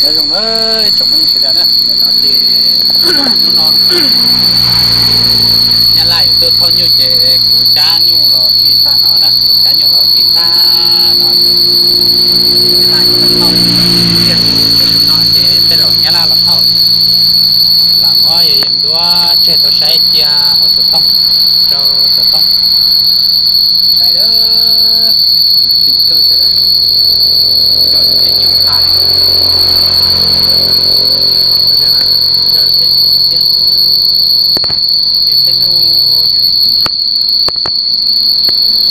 Nyob zoo na ib tsoom phooj ywg sawv daws na, nim no ces hnub no Nyab Laj yuav tuaj thauj nyuj ces kuv cab nyuj los khi tag no na, kuv cab nyuj los khi tag no ces Nyab Laj yuav tuaj thauj, tiag tus no ces tej zaum Nyab Laj los thauj. Lam muab yog yog ntuab tseg tau saib cia hauv xov tooj, rau xov tooj saib lawm. Tim kawg thiab, nrog tej nyuj tas li, nrog tej nyuj tiag tiag, ces tej nyuj yus ib txwm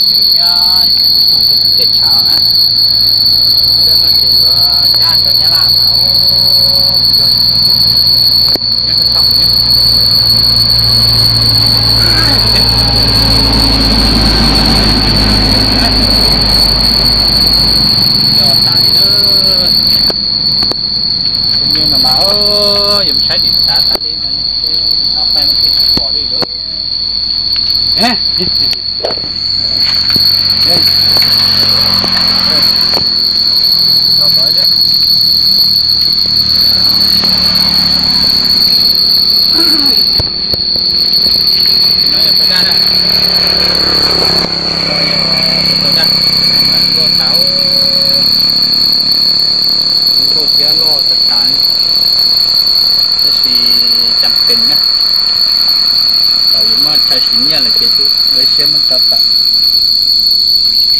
yus thiab ib txwm mus txog tej tshav na, lawv no ces yuav cab rau Nyab Laj mas, nyob rau thaum yog tas li na, tus nyuj no mas yuav mus saib tim tshav tas li mas, no pem thiaj tsis pom li lawm. No yog pawg daj na, no yog pawg daj, no mas luaj tau, luaj thiab loj tas tas li, tab sis cas pes na, thaum yuav muab chaw siv nyiaj lawm ces kuv ua siab muab tso tawm,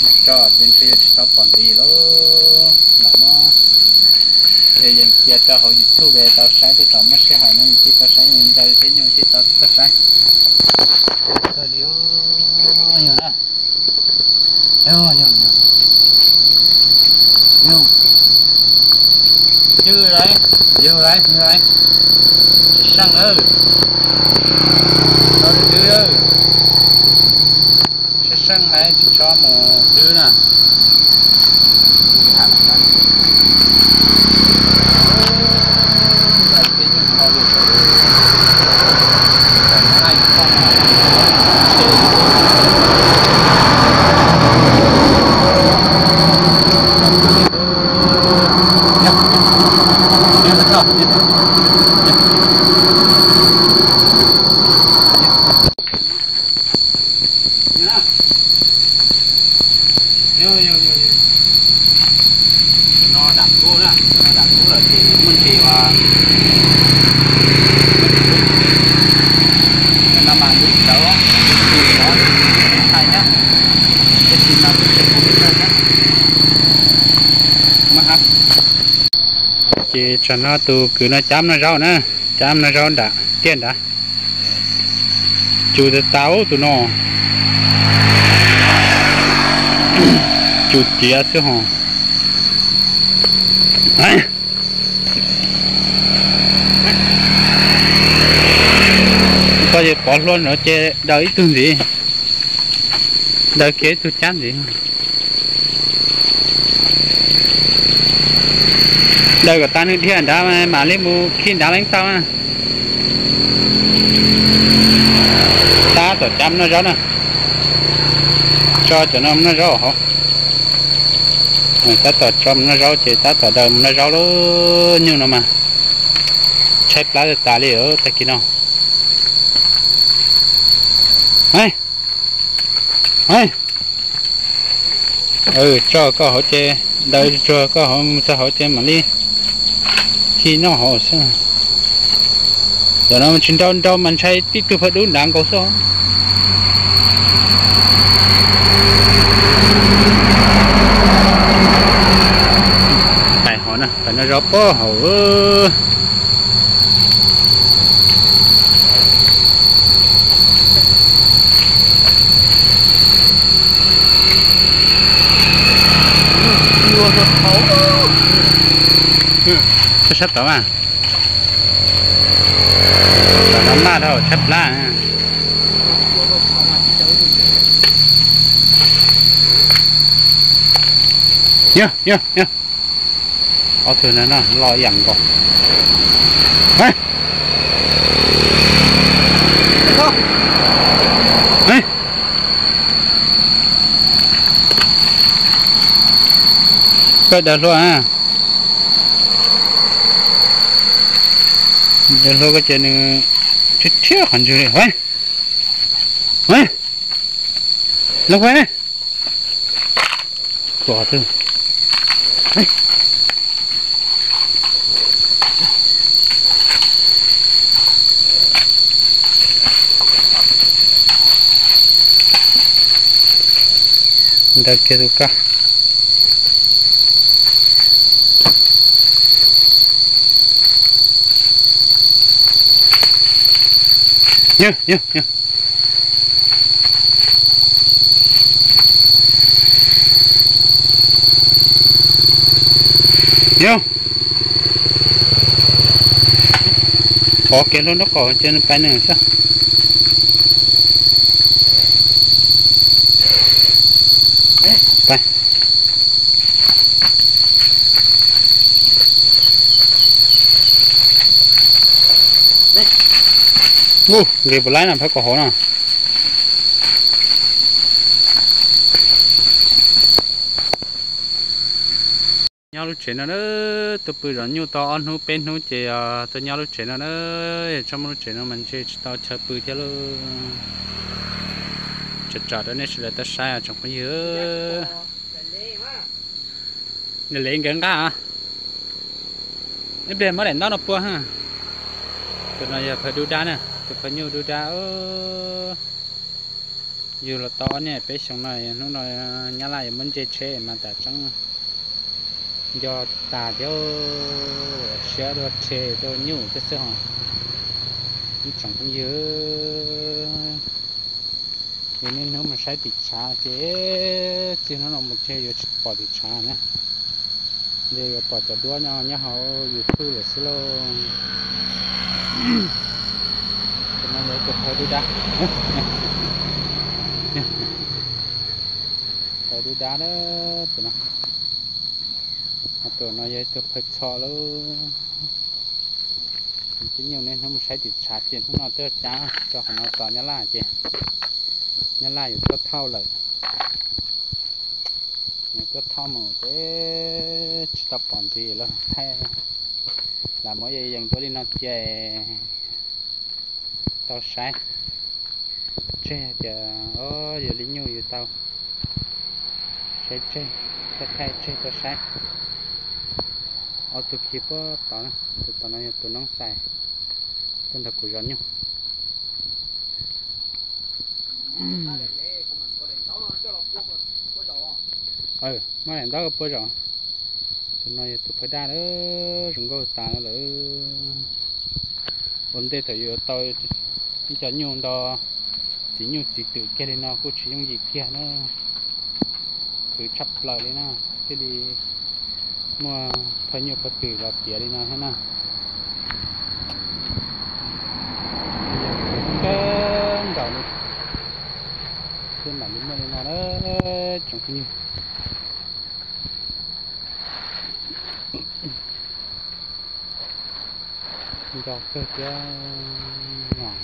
mus tso ces ntshe yuav tsis tau pom nti lawm, lam muab yees cia rau hauv YouTube tau saib, tej thaum muaj sij hawm no yus thiaj tau saib, ncaws tej nyuj thiaj tau tuaj saib. Kawg li, yog na, yog, yog, yog, yog lawm, yog lawm, yog lawm, tsis seej lawm, tsis seej lawm, tsis tso mus twg na. Tus no dam kub na, tus no dam kub lawm ces muaj ntsis uas, tus no mas lub cawv, tus no tsis thaij thiab, tab sis mas kuv tsis pub thiab. Ces tsam no tus kwv no cab noj zaub na, cab noj zaub nram tiaj nrad. Cus tas tas ub tus no, cus tiav xwb ho. Koj ces pov hlua no ces daws ib tug ntxiv, daws kiag ib tug cab ntxiv. Daws kom tag nws dhia nrad mam li mus khi nrad leej tau na. Tab tom cab noj zaub na, tso cov no noj zaub hauv. Tab tom tso noj zaub ces tab tom daws noj zaub lub nyuj no mas tshaib plab tas tas li tag kis no. Tso koj hauv ces, daws tsuag koj hauv, mus txog hauv ces mam li khi noj hauv xwb. Cov no tsis nrau nrau mas ntshai tib tug phaw dub nrad nkaus xwb. Pais hauv na, pais noj zaub pob hauv. Sab sab tod mas, tod no maj dhau tshaib plab. Yog, yog, yog. Ob tug no no loj ib yam nkaus. Peb daws hlua, daws hlua ko ces nws thiab thiab qhov ntswg li. Los peb ne, tuaj twg. Ntawd kiag tus kab. Yog, yog, yog. Yog. Pov kev hlua nraub qaum ces pais nws xwb. Pais. Nqis puas laib no phab kom hauv no. Nyob lub tsev no na, tuaj pw zov nyuj tau ob hnub peb hnub ces tuaj nyob lub tsev no na. Txhob muaj lub tsev no mas ntshe tsis tau chaw pw thiab lauj. Tsam tsam rau nej sawv daws tau saib tsoom phooj ywg. Nws le nkawd nqaj. Ib pliag muab daim ntaub no pua. Tus no yog phaw dub dab na, tus phaw nyuj dub dab. Yug los tau ob niaj peb xyoos no, hnub no nyab laj yuav muab nce tsheb mas tam tseeb nco tas thiab, siab dua rhe dua nyuj thiab xwb ho. Ib tsoom phooj ywg, yog niaj hnub mus saib tim tshav ces txij hnub no mus ntshe yuav tsis pom tim tshav na. Ntshe yuav pom cov duab nyob nyob hauv YouTube lawm xwb lauj. Tus no yog ib tug phaw dub dab. Phaw dub dab tus no. Tus no yog ib tug phaw txho lauj. Tib nyuj niaj hnub mus saib tim tshav ces hnub no tuaj cab rau qhov no tos nyab laj ces nyab laj yuav tuaj thauj lawm. Yuav tuaj thauj mus ces tsis tau pom ntxiv los thaij, lam muab yees duab li no cia tau saib tseg tias, o, yog li nyuj yus tau saib tseg, thaij thaij tseg tau saib. Ob tug khi puag tod, tus tod no yog tus noob xais tuaj nrog kuv zov nyuj. Muab daim ntaub puag zaum. Tus no yog tus phawj daj lawm, zoo nkauj tas lawm. Ua ntej thaum yuav tau ib co nyuj nto txiv nyuj txiv twm kiag li no kuj tsis yooj yim kiag na. Khwv tshaj plaws li na, thiaj li muaj phawj nyuj phawj twm los tiav li no thiab na. Kawg nkaus li, thiaj mam li muaj li no na tsoom phooj ywg. Nco kawg thiab.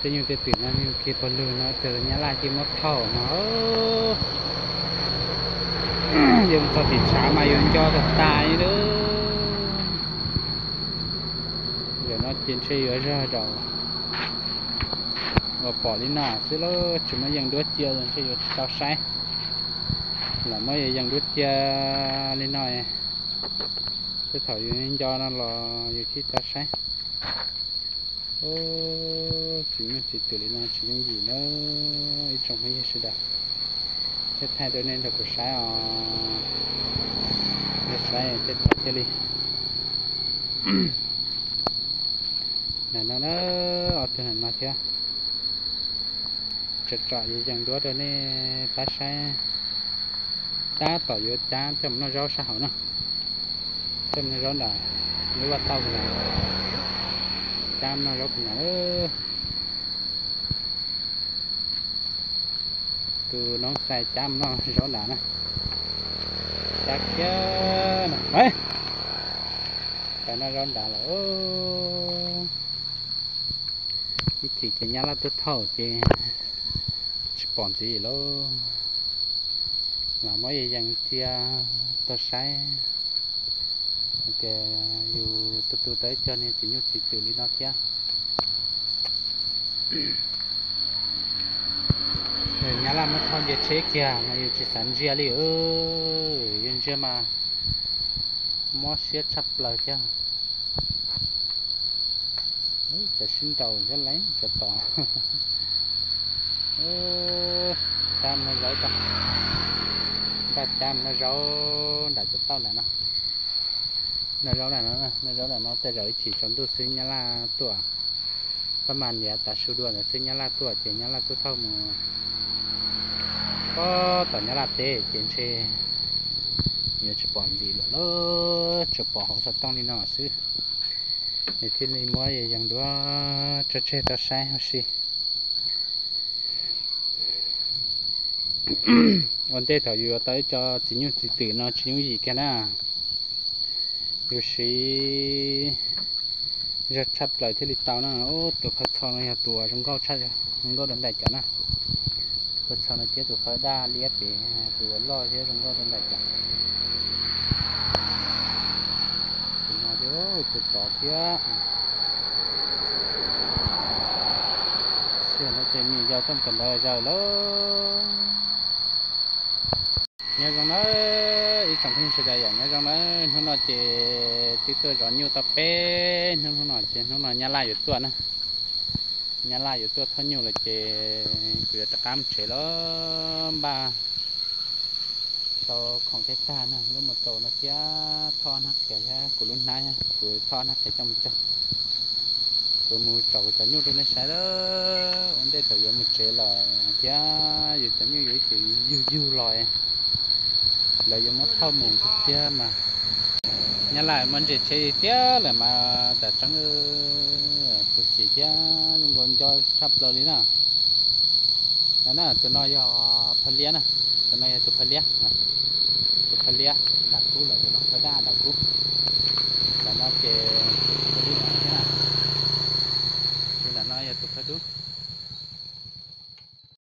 Tej nyuj tej twm no nws khi pawg lug no tes nyab laj cia muab thauj no. Yuav mus txog tim tshav mas yuav nco tag tas li lawm. Zaum no ces ntshe yuav zog zaum uas pom li no xwb lauj, tsis muab yees duab cia ntshe yuav tsis tau saib. Lam muab yees duab cia li no, tej thaum yus nco no los yus thiaj tau saib. Txiv nyuj txiv twm li no tsis yooj yim na ib tsoom phooj ywg sawv daws. Thiaj thaij rau nej nrog kuv saib os. Nej saib thiaj thaij thiaj li. Ntawm no na, ob tug ntawm no thiab. Tsom tsom yees duab rau nej pab saib. Tab tom yuav cab coj mus noj zaub sab hauv na. Coj mus noj zaub nram lub vaj tauj kuv na. Cab mus noj zaub kuv na. Tus noob xais cab mus noj zaub nram na. Cab kiag no, pais noj zaub nram lawm. Ib chim ces Nyab Laj tuaj thauj ces tsis pom ntxiv lawm. Los muab yees yees cia tau saib hais tias yus tu tu tau ib co niag txiv nyuj txiv twm li no thiab. Nyab Laj muab thauj nce tsheb kiag mas yus tsis xav ntsia li, yus ntsia mas mob siab tshaj plaws thiab. Cov sib nraus thiab lawm cov tod. Cab noj zaub, nraj cab noj zaub nram cov tauj nram no. Noj zaub nram no, noj zaub nram no tej zaum ib chim tsaus ntuj xwb Nyab Laj tuaj. Pab mas yav tav su dua ntawd xwb Nyab Laj tuaj ces Nyab Laj tuaj thauj mus puag tom Nyab Laj teb ces ntshe yuav tsis pom ntxiv lawm lauj, tsuas pom hauv xov tooj li no xwb. Es thiaj li muab yees yees dua tso tseg tau saib huv si. Ua ntej thaum yus yuav tau ib co txiv nyuj txiv twm no tsis yooj yim kiag na. Yus siv zog tshaj plaws thiaj li tau na. Tus phawj txho no yog tus zoo nkauj tshaj, zoo nkauj dua ntais cov na. Tus phawj txho no thiab tus phawj daj liab pem, tus uas loj thiab zoo nkauj dua ntais cov. Tus no thiab tus tod thiab. Sij hawm no ces me nyuam yaus tuaj kawm ntawv zaws lawm. Nyob zoo nawb ib tsoom phooj ywg sawv daws, yam nyob zoo nawb. Hnub no ces twb tuaj zov nyuj tau peb hnub, hnub no ces hnub no Nyab Laj yuav tuaj na. Nyab Laj yuav tuaj thauj nyuj lawm ces kuv yuav rov qab mus tsev lawm. Npaj tau khoom tej tag na, lub mus tau no thiab thoj hnab qhiav thiab kuv lub hnab, kuv thoj hnab qhiav coj mus cog. Kuv mus tsom kuv cov nyuj rau nej saib lawm. Ua ntej thaum yuav mus tsev lawm thiab yus cov nyuj yuav ib chim yug yug los, lawv yuav muab thauj mus thiab mas. Nyab Laj muab ntses tsheb tiag lawm mas tam tseeb khuv xim thiab zoo nkauj nco tshaj plaws li na. Na, tus no yog phawj liab na, tus no yog tus phawj liab, tus phawj liab dam kub lawm.